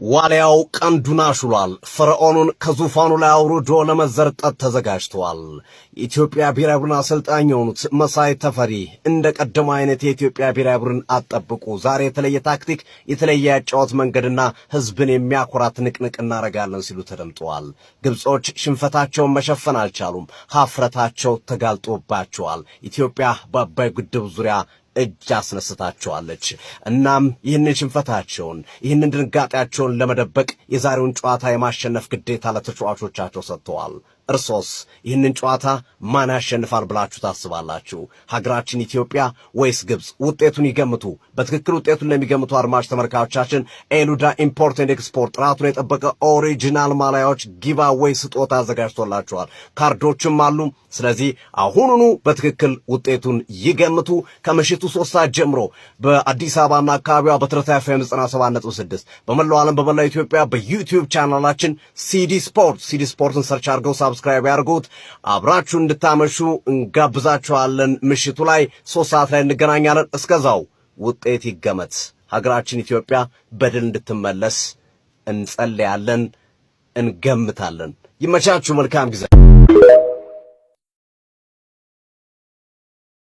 ዋልያው ቀንዱን አሹሏል። ፈርዖኑን ከዙፋኑ ላይ አውርዶ ለመዘርጠት ተዘጋጅተዋል። የኢትዮጵያ ብሔራዊ ቡድን አሰልጣኝ የሆኑት መሳይ ተፈሪ እንደ ቀደመው አይነት የኢትዮጵያ ብሔራዊ ቡድን አትጠብቁ፣ ዛሬ የተለየ ታክቲክ፣ የተለየ ያጨዋወት መንገድና ህዝብን የሚያኮራ ትንቅንቅ እናደርጋለን ሲሉ ተደምጠዋል። ግብጾች ሽንፈታቸውን መሸፈን አልቻሉም። ሀፍረታቸው ተጋልጦባቸዋል። ኢትዮጵያ በአባይ ግድብ ዙሪያ እጅ አስነስታቸዋለች። እናም ይህንን ሽንፈታቸውን፣ ይህንን ድንጋጤያቸውን ለመደበቅ የዛሬውን ጨዋታ የማሸነፍ ግዴታ ለተጫዋቾቻቸው ሰጥተዋል። እርሶስ ይህንን ጨዋታ ማን ያሸንፋል ብላችሁ ታስባላችሁ? ሀገራችን ኢትዮጵያ ወይስ ግብፅ? ውጤቱን ይገምቱ። በትክክል ውጤቱን ለሚገምቱ አድማጭ ተመልካቾቻችን ኤሉዳ Import and Export ጥራቱን የጠበቀ original ማሊያዎች giveaway ስጦታ አዘጋጅቶላችኋል። ካርዶችም አሉ። ስለዚህ አሁኑኑ በትክክል ውጤቱን ይገምቱ። ከምሽቱ 3 ሰዓት ጀምሮ በአዲስ አበባና አካባቢዋ በትርታ ኤፍኤም 97.6፣ በመላው ዓለም በመላው ኢትዮጵያ በ YouTube ቻናላችን ሲዲ ስፖርት፣ ሲዲ ስፖርትን search አድርገው subscribe ያድርጉት። አብራችሁ እንድታመሹ እንጋብዛችኋለን። ምሽቱ ላይ 3 ሰዓት ላይ እንገናኛለን። እስከዛው ውጤት ይገመት። ሀገራችን ኢትዮጵያ በድል እንድትመለስ እንጸልያለን፣ እንገምታለን። ይመቻችሁ። መልካም ጊዜ።